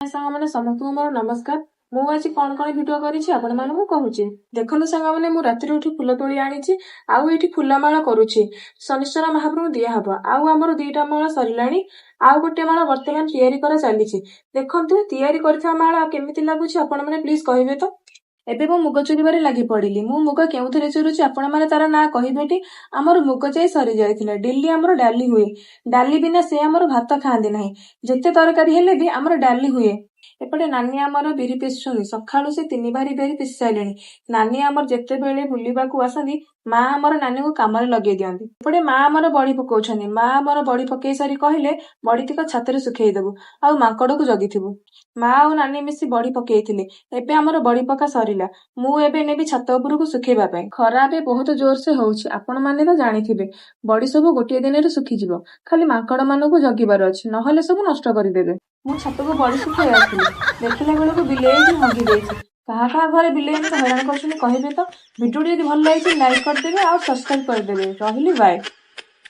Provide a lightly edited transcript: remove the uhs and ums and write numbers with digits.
ସାଙ୍ଗମାନେ, ସମସ୍ତଙ୍କୁ ମୋର ନମସ୍କାର। ମୁଁ ଆଜି କଣ କଣ ଭିଡିଓ କରିଛି, ଆପଣମାନଙ୍କୁ କହୁଛି। ଦେଖନ୍ତୁ ସାଙ୍ଗମାନେ, ମୁଁ ରାତିରେ ଉଠି ଫୁଲ ତୋଳି ଆଣିଛି ଆଉ ଏଇଠି ଫୁଲମାଳ କରୁଛି। ଶନିଶ୍ଚର ମହାପ୍ରଭୁ ଦିଆହବ। ଆଉ ଆମର 2ଟା ମାଳ ସରିଲାଣି, ଆଉ ଗୋଟେ ମାଳ ବର୍ତ୍ତମାନ ତିଆରି କରା ଚାଲିଛି। ଦେଖନ୍ତୁ, ତିଆରି କରିଥିବା ମାଳ କେମିତି ଲାଗୁଛି, ଆପଣମାନେ ପ୍ଲିଜ କହିବେ ତ। ଏବେ ମୁଁ ମୁଗ ଚୁରିବାରେ ଲାଗି ପଡିଲି। ମୁଁ ମୁଗ କେଉଁଥିରେ ଚୁରୁଛି, ଆପଣମାନେ ତାର ନାଁ କହିବେଟି? ଆମର ମୁଗ ଯାଇ ସରିଯାଇଥିଲା। ଡେଲି ଆମର ଡାଲି ହୁଏ। ଡାଲି ବିନା ସେ ଆମର ଭାତ ଖାଆନ୍ତି ନାହିଁ। ଯେତେ ତରକାରୀ ହେଲେ ବି ଆମର ଡାଲି ହୁଏ। ଏପଟେ ନାନୀ ଆମର ବିରି ପିସୁଛନ୍ତି। ସକାଳୁ ସେ 3 ଭାରି ବିରି ପିସି ସାରିଲେଣି। ନାନୀ ଆମର ଯେତେବେଳେ ବୁଲିବାକୁ ଆସନ୍ତି, ମା ଆମର ନାନୀକୁ କାମରେ ଲଗେଇ ଦିଅନ୍ତି। ଏପଟେ ମା ଆମର ବଡି ପକଉଛନ୍ତି। ମା ଆମର ବଡି ପକେଇ ସାରି କହିଲେ, ବଡି ତିକ ଛାତରେ ଶୁଖେଇଦବୁ ଆଉ ମାଙ୍କଡକୁ ଜଗିଥିବୁ। ମା ଆଉ ନାନୀ ମିଶି ବଡି ପକେଇଥିଲେ। ଏବେ ଆମର ବଡି ପକା ସରିଲା। ମୁଁ ଏବେ ନେବି ଛାତ ଉପରକୁ ଶୁଖେଇବା ପାଇଁ। ଖରା ଏବେ ବହୁତ ଜୋରସେ ହଉଛି, ଆପଣମାନେ ତ ଜାଣିଥିବେ। ବଡି ସବୁ ଗୋଟିଏ ଦିନରେ ଶୁଖିଯିବ। ଖାଲି ମାଙ୍କଡ ମାନଙ୍କୁ ଜଗିବାର ଅଛି, ନହେଲେ ସବୁ ନଷ୍ଟ କରିଦେବେ। ମୁଁ ଛାତକୁ ବଡି ଶୁଖେଇ ଆସିଥିଲି, ଦେଖିଲା ବେଳକୁ ବିଲେଇ ଏଇଠି ହଗି ଦେଇଛି। କାହା କାହା ଘରେ ବିଲେଇ ଏମିତି ହଇରାଣ କରୁଛନ୍ତି, କହିବେ ତ। ଭିଡିଓଟି ଯଦି ଭଲ ଲାଗିଛି, ଲାଇକ୍ କରିଦେବେ ଆଉ ସବସ୍କ୍ରାଇବ କରିଦେବେ। ରହିଲି, ବାଏ।